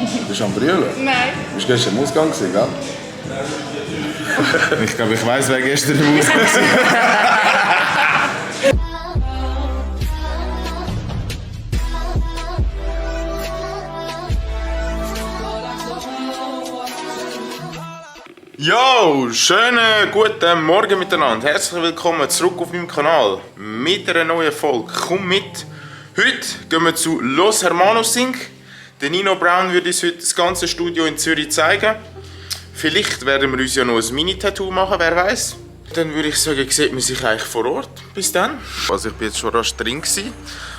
Bist du am Brüllen? Nein. Bist du gestern im Ausgang gewesen, gell? Ich glaube, ich weiss, wer gestern im Ausgang war. Yo, schönen guten Morgen miteinander. Herzlich willkommen zurück auf meinem Kanal mit einer neuen Folge. Komm mit. Heute gehen wir zu Los Hermanos Inc. Der Nino Brown wird uns heute das ganze Studio in Zürich zeigen. Vielleicht werden wir uns ja noch ein Mini-Tattoo machen, wer weiß. Dann würde ich sagen, sieht man sich eigentlich vor Ort. Bis dann. Also ich bin jetzt schon rasch drin gewesen,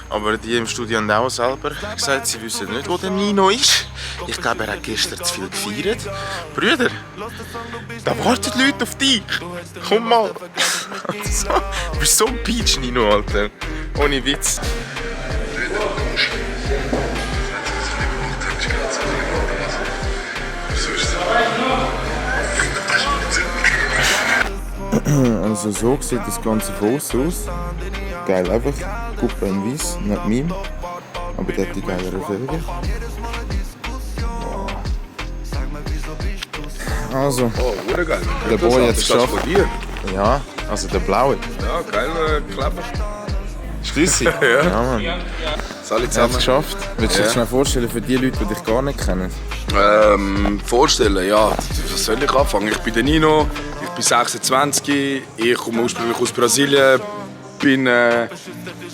aber die im Studio haben auch selber gesagt, sie wissen nicht, wo der Nino ist. Ich glaube, er hat gestern zu viel gefeiert. Brüder, da warten Leute auf dich. Komm mal. Du bist so ein Peach, Nino, Alter. Ohne Witz. Also so sieht das Ganze von außen aus. Geil einfach. Kuppe in Weiss, nicht Meme. Aber der hat die geilere Felge. Also, Oh, geil. der Boy hat es geschafft. Von dir? Ja, also der blaue. Ja, geil, Kleber. Schlüssig? Ja. Ja, Mann. Alle Er hat zusammen. es geschafft. Willst du dir schnell vorstellen für die Leute, die dich gar nicht kennen? Vorstellen, ja. Was soll ich anfangen? Ich bin der Nino, ich bin 26, ich komme ursprünglich aus Brasilien, bin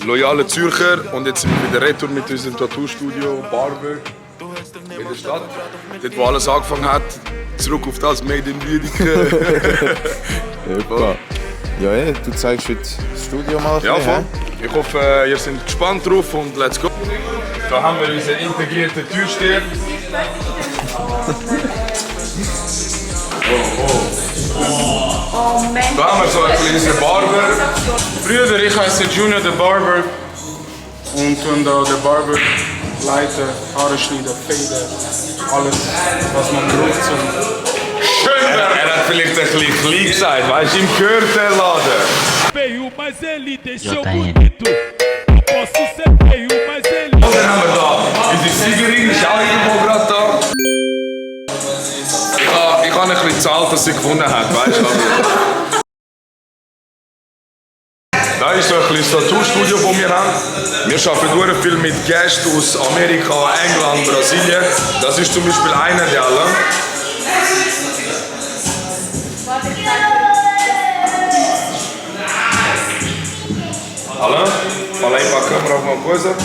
loyaler Zürcher und jetzt sind wir wieder retour mit unserem Tattoo-Studio Barber in der Stadt. Dort, wo alles angefangen hat, zurück auf das Made in Wiedeke. Epa. Ja, ey, du zeigst heute das Studio mal ein Ja, bisschen, voll. Ich hoffe, ihr seid gespannt drauf und let's go. Da haben wir unseren integrierten Türsteher. Oh Mensch. Da haben wir so einen kleinen Barber. Brüder, ich heiße Junior the Barber und tun da der Barber leiten, Haare schneiden, faden, alles was man braucht zum Er hat vielleicht ein bisschen klein gesagt, weißt du, im Gürtelladen. Feio, mas ele deixou bonito. Não posso ser feio, mas ele. Und dann haben wir da unsere Siegerin, ist auch irgendwo gerade da. Ich habe ein bisschen gezahlt, dass sie gewonnen hat, weißt du. Das ist so ein bisschen das Tattoo-Studio, das wir haben. Wir arbeiten sehr viel mit Gästen aus Amerika, England, Brasilien. Das ist zum Beispiel einer der alle. Hallo? Fala aí pra câmera alguma coisa?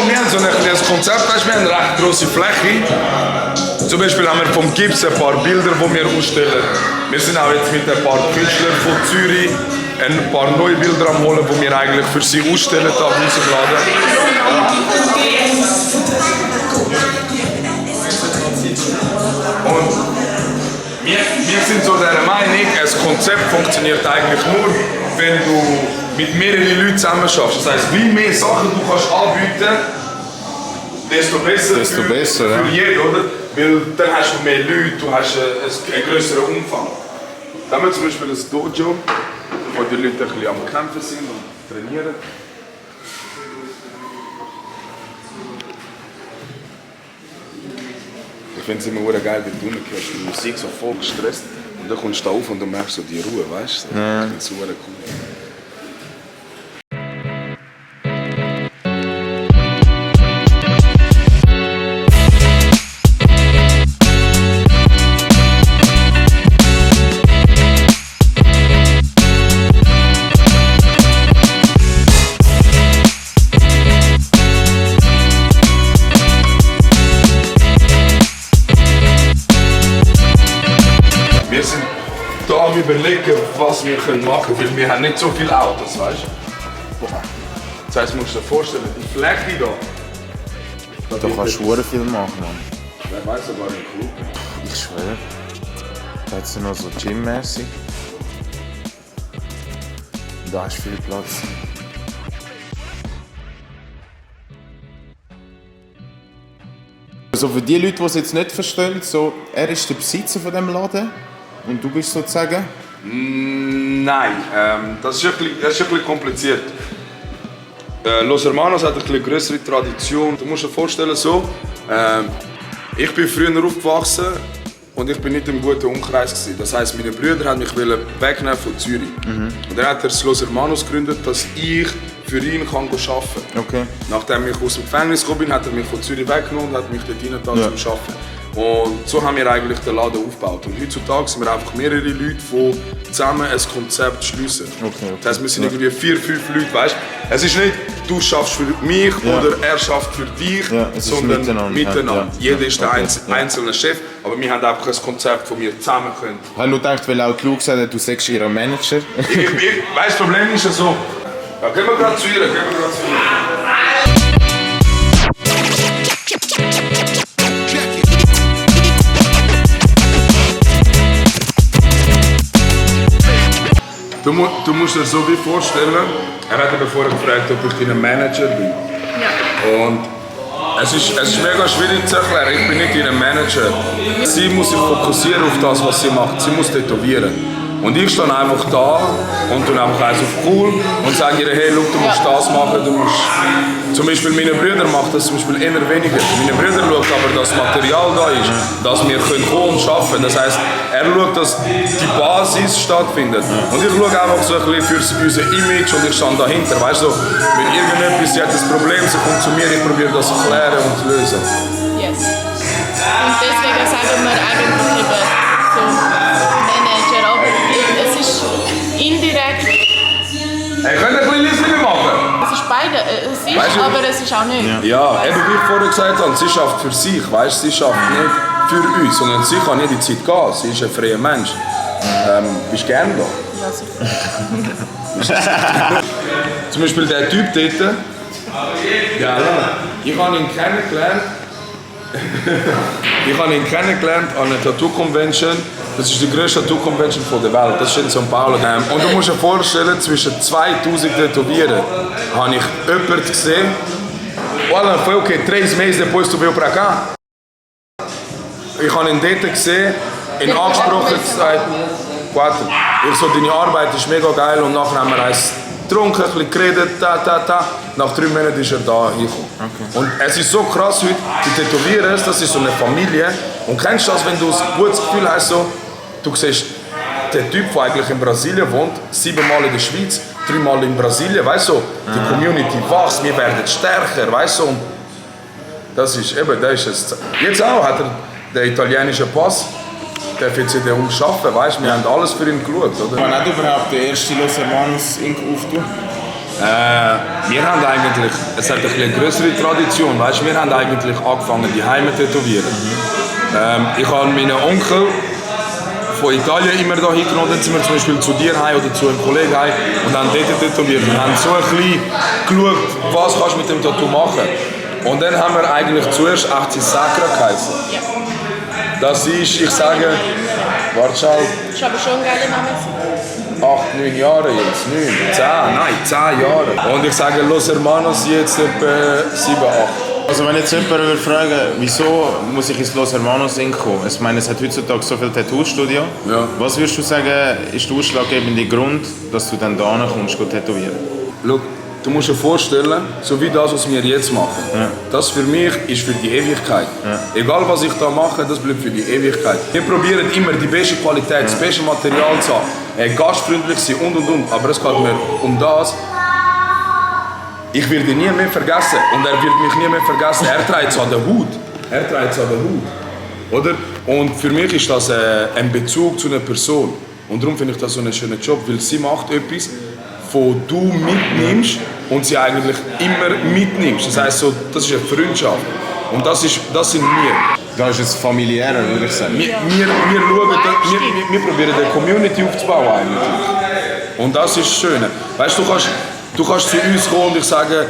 Wir haben so ein kleines Konzept, weißt, wir haben eine recht grosse Fläche. Zum Beispiel haben wir vom Gips ein paar Bilder, die wir ausstellen. Wir sind auch jetzt mit ein paar Künstlern von Zürich ein paar neue Bilder am holen, die wir eigentlich für sie ausstellen, da rausladen. Und wir sind so der Meinung, ein Konzept funktioniert eigentlich nur, wenn du mit mehreren Leuten zusammen schaffst. Das heisst, wie mehr Sachen du kannst anbieten, desto besser, für jeden, oder? Weil dann hast du mehr Leute, du hast einen größeren Umfang. Dann haben wir zum Beispiel ein Dojo, wo die Leute ein bisschen am Kämpfen sind und trainieren. Ich finde es immer sehr geil, wenn du hörst die Musik so voll gestresst und dann kommst du da auf und du merkst so die Ruhe, weißt du? Ja. Ich finde es sehr cool. Wir sind da am Überlegen, was wir machen können, weil wir haben nicht so viele Autos, weißt du? Das heisst, du musst dir vorstellen, die Fläche da. Da kannst du sehr viel machen, Mann. Wer weiß sogar im Club. Ich schwöre. Da hat sie noch so gymmäßig. Da hast du viel Platz. Also für die Leute, die es jetzt nicht verstehen, so, er ist der Besitzer von diesem Laden und du bist sozusagen? Nein, das ist ein bisschen kompliziert. Los Hermanos hat eine größere Tradition. Du musst dir vorstellen, so, ich bin früher aufgewachsen und ich bin nicht im guten Umkreis gewesen. Das heisst, meine Brüder haben mich wegnehmen von Zürich. Und dann hat er das Los Hermanos gegründet, dass ich für ihn arbeiten kann. Okay. Nachdem ich aus dem Gefängnis gekommen bin, hat er mich von Zürich weggenommen und hat mich dort rein zum Arbeiten. Und so haben wir eigentlich den Laden aufgebaut. Und heutzutage sind wir einfach mehrere Leute, die zusammen ein Konzept schliessen. Okay. Das heisst, wir sind irgendwie 4, 5 Leute, weißt du? Es ist nicht, du schaffst für mich oder er schafft für dich, sondern miteinander. Ja. Jeder ist der einzelne Chef, aber wir haben einfach ein Konzept, das wir zusammen können. Ich habe nur gedacht, weil auch Clou gesagt hat, du sagst ihr Manager. Weißt du, das Problem ist ja so. Ja, gehen wir gerade zu ihr, Du musst dir so wie vorstellen, er hat mich vorher gefragt, ob ich dein Manager bin. Ja. Und es ist mega schwierig zu erklären, ich bin nicht ihr Manager. Sie muss sich fokussieren auf das, was sie macht. Sie muss tätowieren. Und ich stehe einfach da und tue einfach alles auf cool und sage ihr, hey, look, du musst das machen, du musst... Zum Beispiel meine Brüder machen das zum Beispiel eher weniger. Meine Brüder schauen aber, dass das Material da ist, dass wir kommen und arbeiten können. Das heisst, er schaut, dass die Basis stattfindet. Und ich schaue einfach so ein bisschen für unser Image und ich stehe dahinter. Weißt du, wenn irgendetwas, sie hat ein Problem, sie kommt zu mir, ich probiere das zu klären und zu lösen. Yes. Und deswegen sagen wir eigentlich eben so Manager, aber es ist indirekt. Hey, könnt ihr ein bisschen Liesling machen? Es ist beide, es ist, Weißt du, aber es ist auch nicht. Ja, eben wie ich vorher gesagt habe, sie schafft für sich, weißt, sie schafft nicht für uns, sondern sie kann nicht in die Zeit gehen, sie ist ein freier Mensch. Bist du gerne da? Ja, sicher. Zum Beispiel der Typ dort, ja, ich habe ihn kennengelernt. Ich habe ihn kennengelernt an einer Tattoo-Convention. Das ist die grösste Tattoo-Convention der Welt. Das ist in São Paulo. Und du musst dir vorstellen, zwischen 2000 Tätowieren habe ich jemanden gesehen. Olha, foi o quê? 3 meses depois tu veio para cá? Ich habe ihn dort gesehen, ihn angesprochen, gesagt, ich so, deine Arbeit ist mega geil und nachher haben wir eins getrunken, ein bisschen geredet, Nach 3 Monaten ist er da hingekommen. Okay. Und es ist so krass heute, die Tätowieren, das ist so eine Familie. Und kennst du das, wenn du ein gutes Gefühl hast, so, du siehst, der Typ, der eigentlich in Brasilien wohnt, 7-mal in der Schweiz, 3-mal in Brasilien, weißt du, die Community wächst, wir werden stärker, weißt du. Und das ist eben, das ist es. Jetzt auch hat er den italienischen Pass. Der wird sich den umschaffen, weißt du, wir haben alles für ihn geschaut, oder? Wann hat überhaupt der erste Los Hermanos Inc. aufgetan? Wir haben eigentlich, es hat eine größere Tradition, weißt du, wir haben eigentlich angefangen, die Heime zu tätowieren. Ich habe meinen Onkel von Italien immer da hingenommen, dann sind wir zum Beispiel zu dir heim oder zu einem Kollegen heim und haben dort tätowiert. Wir haben so ein bisschen geschaut, was kannst du mit dem Tattoo machen. Und dann haben wir eigentlich zuerst 80 Sacra geheißen. Ja. Das ist, ich sage, warte schon. Das ist aber schon ein geiler Name. 8, 9 Jahre jetzt, 9, 10, nein, 10 Jahre. Und ich sage Los Hermanos jetzt etwa 7, 8. Also wenn jetzt jemand würde fragen, wieso muss ich ins Los Hermanos Inc. kommen? Ich meine, es hat heutzutage so viele Tattoo-Studio. Ja. Was würdest du sagen, ist der ausschlaggebende Grund, dass du dann da kommst, tätowieren? Schau, du musst dir vorstellen, so wie das, was wir jetzt machen, das für mich ist für die Ewigkeit. Ja. Egal was ich da mache, das bleibt für die Ewigkeit. Wir probieren immer die beste Qualität, das beste Material zu haben, gastfreundlich sein und. Aber es geht mir um das. Ich werde ihn nie mehr vergessen und er wird mich nie mehr vergessen. Er trägt es an der Hut. Oder? Und für mich ist das ein Bezug zu einer Person. Und darum finde ich das so einen schönen Job, weil sie macht etwas, wo du mitnimmst und sie eigentlich immer mitnimmst. Das heisst, so, das ist eine Freundschaft. Und das sind wir. Das ist es familiärer, würde ich sagen. Wir probieren eine Community aufzubauen eigentlich. Und das ist das Schöne. Weißt du kannst zu uns kommen und ich sage,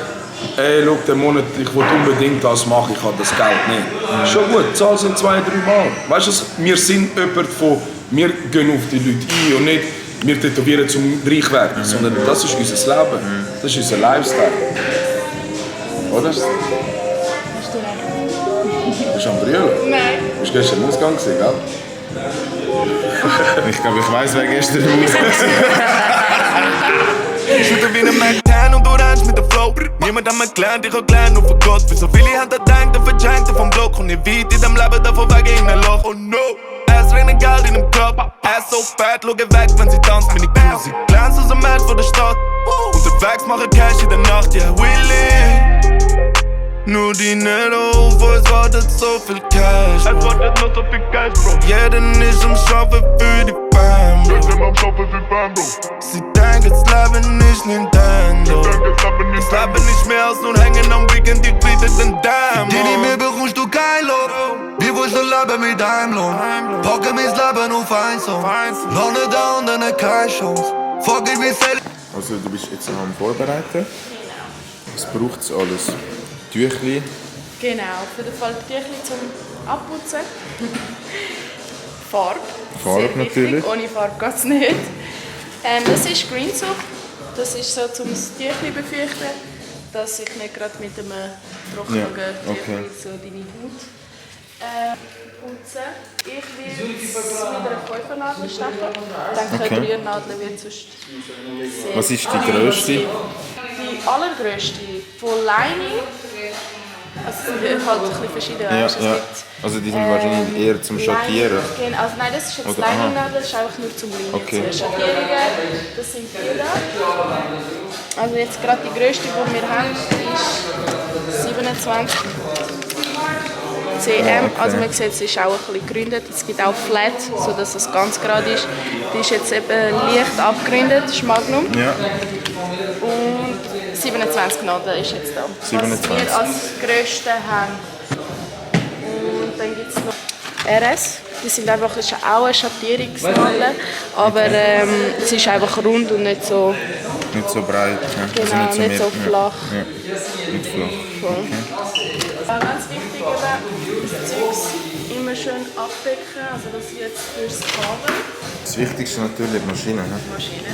hey, schau, den Monat, ich will unbedingt das machen, ich habe das Geld nicht. Schon gut, Zahl sind 2-3 Mal. Weißt du, wir sind jemand von, wir gehen auf die Leute ein und nicht, wir tätowieren zum reich werden, sondern das ist unser Leben, das ist unser Lifestyle. Oder? Bist du Bist du am Brüllen? Nein. Bist du gestern im Ausgang gewesen, gell? Ich glaube, ich weiss, wer gestern im Ausgang war. Shooter wie ne Mac 10 und du rennst mit dem Flow. Niemand hat mir gelernt, ich hab gelernt nur von Gott. Wie so viele haben da gedacht und verjankt vom Block. Und nicht weit in dem Leben davon weg in ein Loch. Oh no! Es regnet Geld in dem Club. Er ist so fett, schau weg, wenn sie tanzt. Meine Crew, sie glänzt aus dem Match von der Stadt. Unterwegs machen Cash in der Nacht, yeah, Willy. Nur die Netto, wo es wartet so viel Cash, bro. Es wartet noch so viel Cash, Bro. Jeder ist am Schaffen für die Band, Bro. Sie denken, das Leben ist Nintendo. Das Leben ist mehr als nur hängen am Weekend, die bietet den Dämon. Die nicht mehr bekommst du kein Lob. Wir wollen leben mit einem Lohn. Packen mein Leben auf ein Song. Noch nicht da und dann keine Chance. Fuck it, wir sehen. Also du bist jetzt am Vorbereiten. Was braucht es alles? Tüchli? Genau, für den Fall Tüchli zum Abputzen. Farbe. Farbe Sehr wichtig. natürlich. Ohne Farbe geht es nicht. Das ist Green Soap. Das ist so zum Tüchli befeuchten, dass ich nicht gerade mit einem trockenen Tüchli so deine Haut putzen. Ich will es mit einer 5er-Nadel stechen. Ich denke, 3er-Nadel wird sonst sehr... Was ist die grösste? Die allergrösste von Lining. Also es sind halt ein bisschen verschiedene. Ja, Es ja. gibt, Also die sind wahrscheinlich eher zum Schattieren. Genau, also nein, das ist jetzt Oder- aha. Lining-Nadel, das ist einfach nur zum Linien. Okay. Schattierungen, das sind die da. Also jetzt gerade die grösste, die wir haben, ist 27 cm. Ja, okay. Also man sieht, sie ist auch ein bisschen gerundet. Es gibt auch Flat, sodass es ganz gerade ist. Die ist jetzt eben leicht abgerundet, das ist Magnum. Ja. Und 27 Nadel ist jetzt da. 27. Was wir als grösste haben. Und dann gibt es noch RS. Die sind einfach, das ist auch eine Schattierungsnadel, aber sie ist einfach rund und nicht so, Nicht so breit. Ja. genau, Also nicht so mehr- flach. Ja. Nicht flach. Voll. Ganz wichtig eben, das Zeugs immer schön abdecken, also das jetzt fürs Kabel. Das Wichtigste natürlich die Maschine. Ne? Maschine.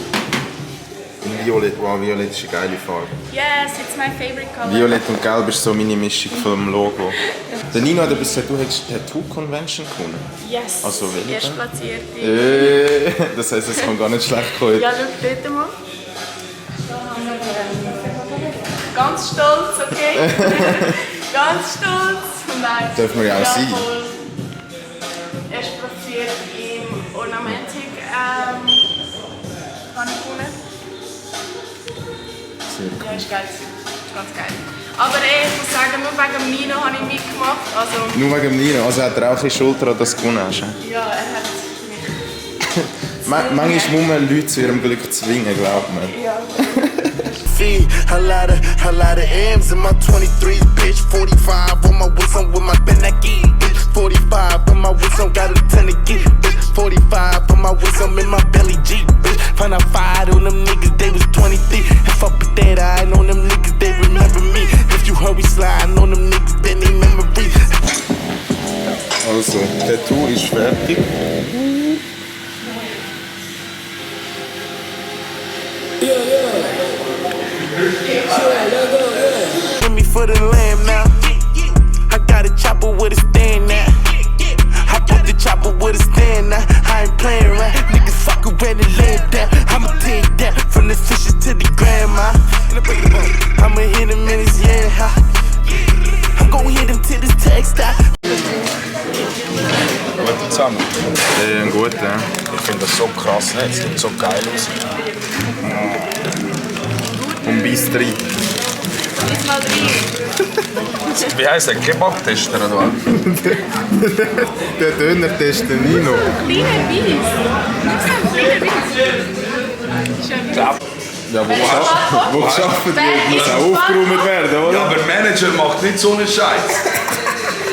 Violett, wow, Violett ist eine geile Farbe. Yes, it's my favorite color. Violett und Gelb ist so meine Mischung vom Logo. Der Nino hat etwas gesagt, du hättest die Tattoo-Convention gewonnen. Yes, Also welche? Erstplatzierte. Das heisst, es kann gar nicht schlecht kommen. Ja, schau dort mal. Da haben wir ganz stolz, okay? Ganz stolz. Nein. Dürfen wir ja auch sein. Jawohl. Erst platziert im Ornamentic habe ich gewonnen. Sehr Ja, cool. ist geil. Ist ganz geil. Aber ich muss sagen, nur wegen dem Nino habe ich mitgemacht. Also, Nur wegen dem Nino, also hat er auch eine Schulter an das gewonnen hast. ja, er hat mich. Manchmal muss man Leute zu ihrem Glück zwingen, glaubt man. Ja. See, a lot of M's in my 23, bitch. 45 on my whistle with my Benaki, bitch. 45 on my whistle, got a ton of geek, bitch. 45 on my whistle, in my belly G, bitch. Find out 5 on them niggas, they was 23. If I put that eye on them niggas, they remember me. If you hurry sliding on them niggas, then they memory. Also, der Tour ist fertig. Give me for the lamb now. I got a chopper with a stand now. I put the chopper with a stand now. I ain't playing around. Niggas fuck around and lay it down. I'ma take that from the fishes to the grandma. I'ma hit him in his yeah. I'm gon' hit him till this text out. Gut zusammen. Gut, ja. Ich finde das so krass, ne? Es sieht so geil aus. Und bis 3. Diesmal 3. Wie heisst der? Kebab-Tester oder was? Der Döner-Test, der Nino. Kleine Biss. Ja, wo geschafft wird, muss auch aufgeräumt werden, oder? Ja, aber Manager macht nicht so einen Scheiß.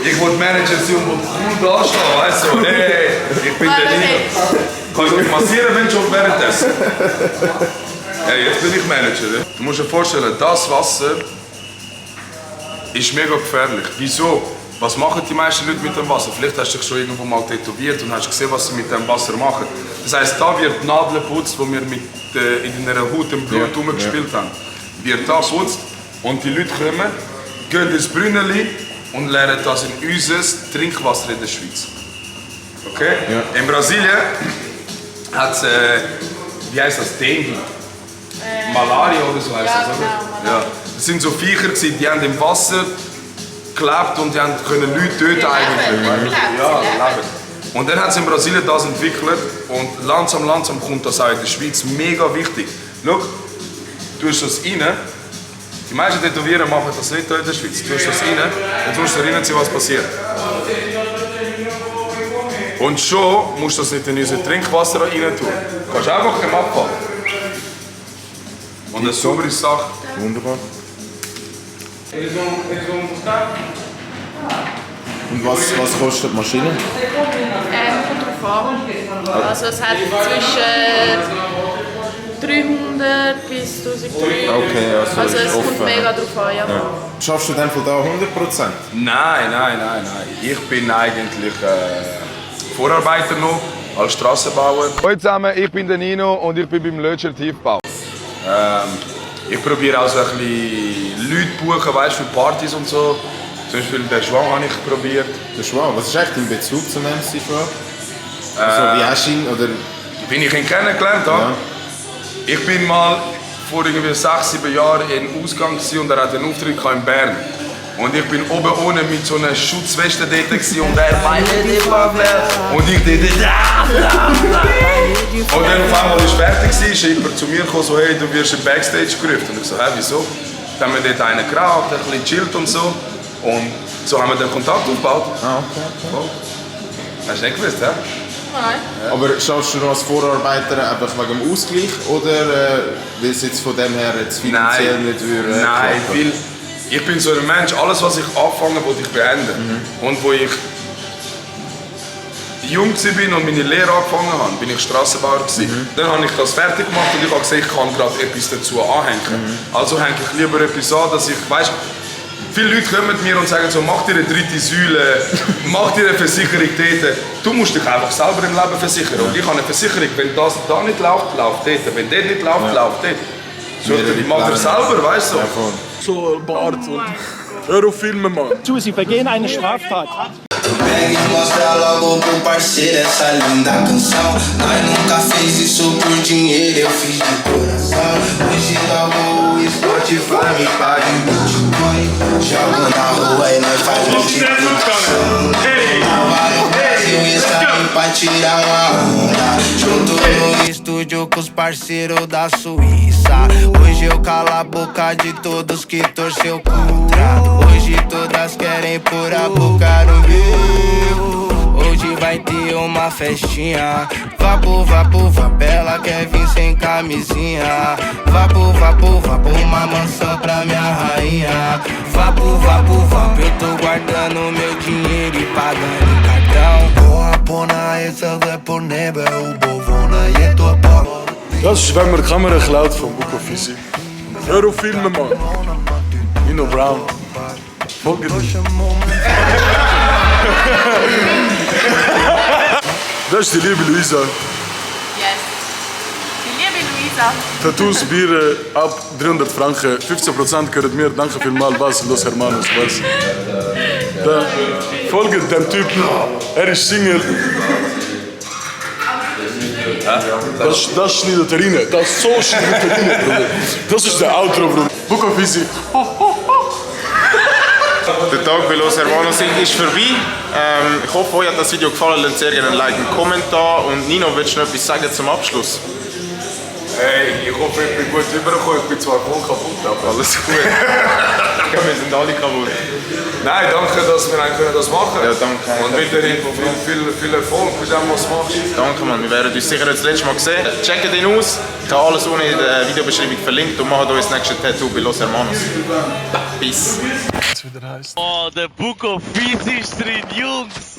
Ich will Manager sein und will cool dastehen, weißt du? Hey, ich bin der Nino. Kann ich dich massieren, wenn schon währenddessen? Hey, jetzt bin ich Manager. Ne? Du musst dir vorstellen, das Wasser ist mega gefährlich. Wieso? Was machen die meisten Leute mit dem Wasser? Vielleicht hast du dich schon irgendwo mal tätowiert und hast gesehen, was sie mit dem Wasser machen. Das heisst, da wird die Nadel geputzt, die wir mit, in deiner Haut im Blut rumgespielt haben. Wird da geputzt und die Leute kommen, gehen ins Brünneli und lernen das in unser Trinkwasser in der Schweiz. Okay? Ja. In Brasilien hat es, wie heißt das, Dengue? Malaria oder so heißt Ja, das, oder? genau, Malaria. Ja. Das sind so Viecher gewesen, die haben im Wasser gelebt und die haben können Leute töten eigentlich. Ja, leben. Und dann hat es in Brasilien das entwickelt und langsam kommt das auch in der Schweiz. Mega wichtig. Schau, du tust das rein. Die meisten Tätowierer machen das nicht hier in der Schweiz. Du tust das rein, dann tust du rein, was passiert. Und schon musst du das nicht in unser Trinkwasser rein tun. Du kannst einfach im Abfall. Und eine saubere Sache. Wunderbar. Und was kostet die Maschine? Kommt drauf an. Also es hat zwischen 300 bis 1300. Okay, Also es kommt offen. mega drauf an, ja. Schaffst du dann von da 100%? Nein. Ich bin eigentlich Vorarbeiter noch, als Strassenbauer. Hallo zusammen, ich bin der Nino und ich bin beim Lötscher Tiefbau. Ich probiere auch so ein bisschen Leute buchen, weißt, für Partys und so. Zum Beispiel den Schwang habe ich probiert. Der Schwan, was ist echt dein Bezug zum MC Schwan? Also wie hast du ihn, oder? Bin ich ihn kennengelernt habe? Ja. Ich bin mal vor irgendwie 6-7 Jahren in Ausgang und er hat einen Auftritt in Bern. Und ich bin oben ohne mit so einer Schutzweste dort und er und ich dort. Und dann auf einmal, als es fertig war, ist jemand zu mir gekommen, so, hey, du wirst im Backstage gerufen. Und ich so, hä, wieso? Dann haben wir dort einen geraucht, ein bisschen chillt und so. Und so haben wir den Kontakt aufgebaut. Ah, okay. Hast du nicht gewusst, hä? Nein. Aber schaffst du noch als Vorarbeiter einfach wegen dem Ausgleich oder weil es jetzt von dem her jetzt finanziell nicht würde? Nein, weil ich bin so ein Mensch, alles was ich anfange, will ich beenden. Und wo ich jung war und meine Lehre angefangen habe, bin ich Strassenbauer. Dann habe ich das fertig gemacht und ich habe gesagt, ich kann gerade etwas dazu anhängen. Also hänge ich lieber etwas an, dass ich, weißt, viele Leute kommen mit mir und sagen so, mach dir eine dritte Säule, mach dir eine Versicherung dort. Du musst dich einfach selber im Leben versichern. Und ich habe eine Versicherung, wenn das da nicht läuft, läuft dort. Wenn dort nicht läuft, läuft dort. So, mach dir selber, weißt du? Ja, voll. So Bart und hör auf Filme, Mann. Sie vergehen eine Straftat. Pega e mostra logo pro parceiro essa linda canção. Nós nunca fez isso por dinheiro, eu fiz de coração. Hoje logo o Spotify me paga em Bitcoin. Joga na rua e nós faz multiplicação. Eu escapei pra tirar uma onda. Junto no estúdio com os parceiros da Suíça. Hoje eu calo a boca de todos que torceu contra. Hoje todas querem pôr a boca no meu. Hoje vai ter uma festinha. Vapo, ela quer vir sem camisinha. Vapo, uma mansão pra minha rainha. Vapo, eu tô guardando meu dinheiro e pagando em cartão. Pona essa é por nebe, o bovona e tua bola. Das ist, wenn man die Kamera klaut von Buko Fisi. Hör auf Filme, Mann. Nino Brown. Folge dich. Das ist die liebe Luisa. Yes. Die liebe Luisa. Tattoos, Bier ab 300 Franken. 15% gehört mir. Danke vielmals, was, Los Hermanos, was. Da, folgt dem Typ. Er ist Single. Das schneidet er rein. Das ist so schneidet er rein, Bruder. Das ist der Outro, Bruder. Buko Fisi. Der Tag bei Los Hermanos ist vorbei. Ich hoffe, euch hat das Video gefallen. Lasst sehr gerne ein Like, einen Kommentar. Und Nino, willst du noch etwas sagen zum Abschluss? Hey, ich hoffe, ich bin gut rübergekommen. Ich bin zwar voll kaputt, aber alles gut. Wir sind alle kaputt. Nein, danke, dass wir das machen können. Ja, danke. Und weiterhin viel Erfolg mit dem, was du machst. Danke, Mann. Wir werden uns sicher das letzte Mal sehen. Checkt ihn aus. Ich habe alles unten in der Videobeschreibung verlinkt und machen uns das nächste Tattoo bei Los Hermanos. Peace. Oh, der Buko Fisi ist drin, Jungs!